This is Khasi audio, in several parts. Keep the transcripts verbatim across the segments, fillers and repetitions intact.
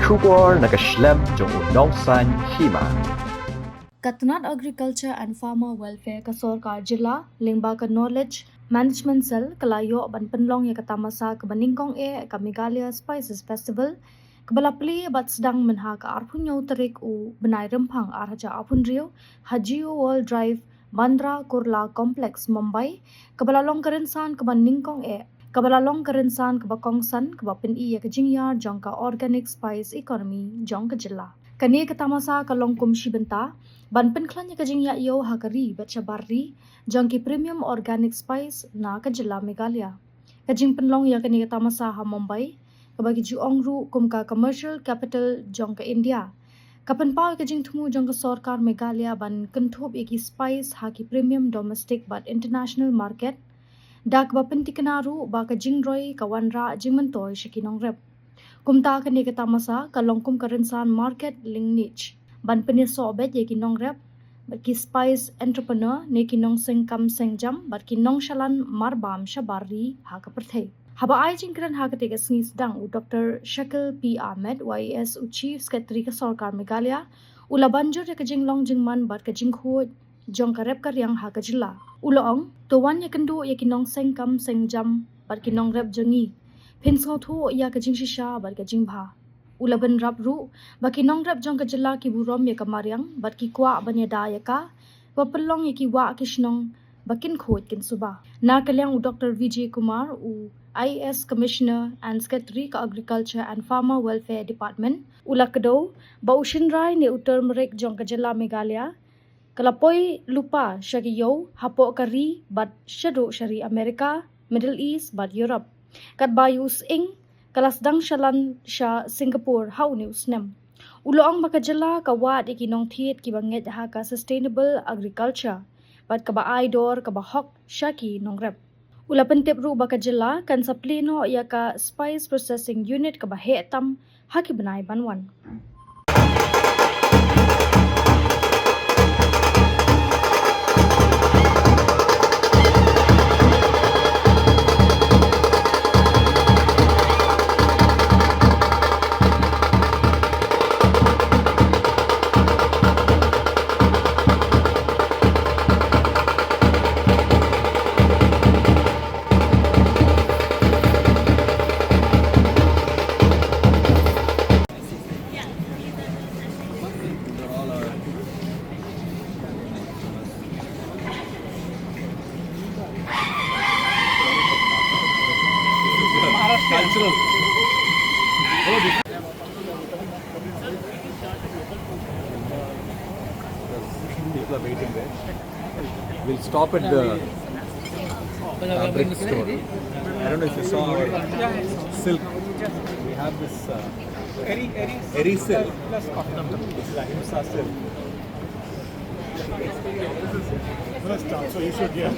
Khubor na ka shlem jong u nongsan hima. Ka tnat Agriculture and Farmer Welfare ka sorkar jylla lyngba ka Knowledge Management Cell ka la ïoh ban pynlong ïa ka tamasa kaba nyngkong eh ka Meghalaya Spices Festival, kaba la plie bad sdang mynha ka arphew hynñiew tarik u bnai Rymphang ar hajar arphew hynriew ha Jio World Drive, Bandra Kurla Complex, Mumbai, kaba la long ka rynsan kaba nyngkong eh, kaba la long ka rynsan kaba kongsan kaba pyni ïa ka jingïar jong ka organic spice economy jong ka jylla. Kane ka tamasa ka long kum shi bynta ban pynkhlaiñ ïa ka jingïaid ïew ha ka ri bad shabar ri jong ki premium organic spice na ka jylla Meghalaya. Ka jingpynlong ïa kane ka tamasa ha Mumbai, kaba ki ju ong ruh kum ka commercial capital jong ka India, ka pynpaw ïa ka jingthmu jong ka sorkar Meghalaya ban kynthup ïa ki spice ha ki premium domestic bad international market, da kaba pyntikna ruh ba ka jingroi ka wanrah jingmyntoi sha ki nongrep. Kumta kane ka tamasa ka long kum ka rynsan market link niche ban pynïasoh beit ïa ki nongrep bad ki spice entrepreneur ne ki nongseng kam seng jam bad ki nongshalan marbam shabar ri ha ka pyrthei. Haba ai jingkren ha kata ka sngi sdang, u Doktor Shakil P Ahmed, Y A S, u Chief Secretary ka sorkar Meghalaya, u la ban jur ïa ka jinglong jingman bad ka jingkhuid jong ka rep ka riang ha ka jylla. U la ong, to wan ïakynduh ïa ki nongseng kam seng jam bad ki nongrep jong ngi, phin sngewthuh ïa ka jingshisha bad ka jingbha. U la bynrap ruh ba ki nongrep jong ka jylla ki burom ïa ka mariang bad ki kwah ban ïada ïa ka, ba pynlong ïa ki wah ki shnong ba kin khuid kin suba. Na ka liang u Doktor Vijay Kumar, u I A S Commissioner and Secretary ka Agriculture and Farmer Welfare Department, u la kdew ba u shynrai ne u turmeric jong ka jylla Meghalaya ka la poi lypa sha ki ïew hapoh ka ri bad shaduh sha ri America, Middle East bad Europe. Katba ïa u sying ka la sdang shalan sha Singapore ha une u snem. U la ong ba ka jylla ka wad ïa ki nongthied kiba ngeit ha ka sustainable agriculture bad kaba ai dor kaba hok sha ki nongrep. U la pyntip ruh ba ka jylla kan sa plie noh ïa ka spice processing unit kaba heh tam ha ki bnai ban wan. Cultural. People are waiting there. Fabric store. I don't know if you saw our silk. We have this uh, eri, eri silk. This is Ahimsa silk. First time, so you should, yeah.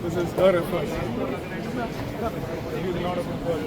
This is her first. Maybe a lot of people.